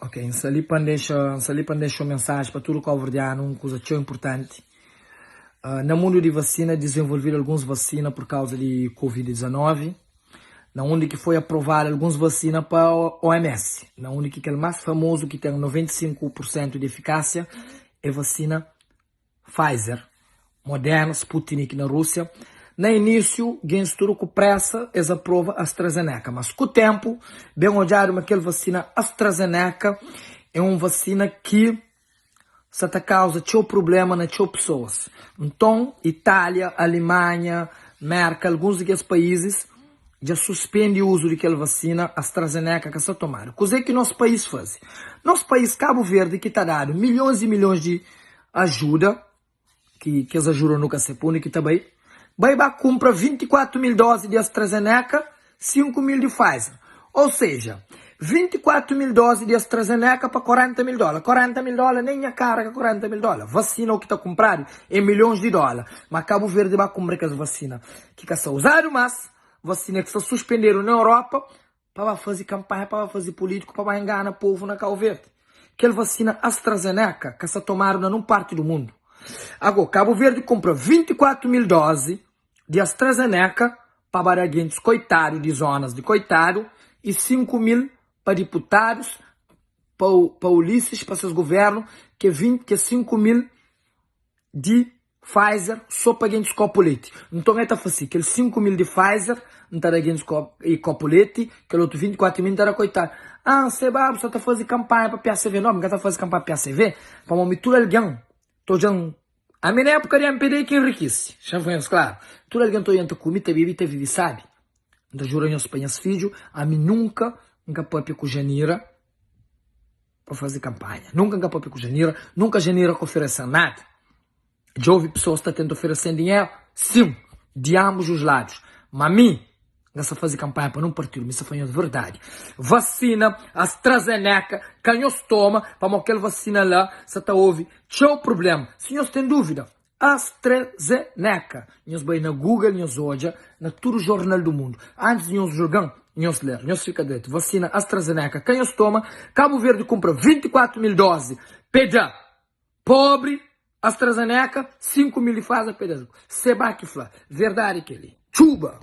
Ok, N sta li pa N dexa, N sta li pa N dexa un mensaji pa tudu kauverdianu, un kuza txeu inpurtanti. Na mundu di vasina, dizenvolvidu alguns vasina pur kauza di Covid 19, na undi ki foi aprovadu alguns vasina pa OMS, na undi ki kel más famozu ki ten 95 pur sentu di efikásia é vasina Pfizer, Moderna, Sputnik na Rúsia. Na inísiu, gentis tudu ku présa es aprova AstraZeneca, mas ku ténpu ben odjadu ma kel vasina AstraZeneca é un vasina ki sa ta kauza txeu prubléma na txeu pesoas. Nton, Itália, Alimanha, Mérka, alguns di kes paízis dja suspende uzu di kel vasina AstraZeneca ka sta tomadu. Kuzê ki nos país faze? Nos país, Kabu Verdi, ki ta dadu milhons i milhons di ajuda, ki kes ajuda nu ka se pa undi ki ta bai, bai ba kunpra 24 mil dozi di AstraZeneca, 5 mil di Pfizer. Ou seja, 24 mil dozi di AstraZeneca pa 40 mil dóla. 40 mil dóla nen nha kara ka 40 mil dóla. Vasina o ki ta kunpradu é milhons di dóla. Ma Kabu Verdi ba kunpra kes vasina ki ka sta uzadu mas, vasina ki sta suspendedu na Europa, pa ba faze kanpanha, pa ba faze pulítiku, pa ba ingana povu na Kau Verdi. Kel vasina AstraZeneca ka sta tomadu na nun parti du mundu. Ago, Kabu Verdi kunpra 24 mil dozi di AstraZeneca pa ba da gentis koitadu di zonas di koitadu i 5 mil pa diputadus, pa pa Ulisses, pa ses guvernu, ke 20, ke 5 mil di Pfizer so pa gentis kopu leti. Nton e ta fla si, kel 5 mil di Pfizer N ta da gentis kopu leti, kel otu 24 mil N ta da koitadu. Ah, seba bu sa ta fazi kanpanha pa PACV. No, mi ka ta fazi kanpanha pa PACV, pamodi mi tudu algen ta odja-m. Ami na épuka di mpd ki enrikisi, xa fla nhos klaru. Tudu algen ta odja-m ta kume, ta bebe, ta vive sabi. N ta jura nhos pa nhas fidju, ami nunka N ka papia ku Janira pa faze kanpanha. Nunka N ka papia ku Janira, nunka Janira ka oferese-m nada. Dja ovi pesoas ta tenta oferese-m dinheru? Sin, di ambus os ladus. Ma mi, N ka sta faze kanpanha pa nun partidu, mi sta fla nhos verdadi. Vasina AstraZeneca ka nhos toma, pamodi kel vasina la sa ta ovi txeu prubléma. Si nhos ten dúvida, AstraZeneca. Nhos bai na Google nhos odja na tudu jornal du mundu. Antis di nhos julga-m, nhos ler. Nhos fika dretu. Vasina AstraZeneca ka nhos toma. Kabu Verdi kunpra 24 mil dozi pe da pobri AstraZeneca, 5 mil di Pfizer pe da riku. Seba ki fla. Verdadi kel-li. Txuba!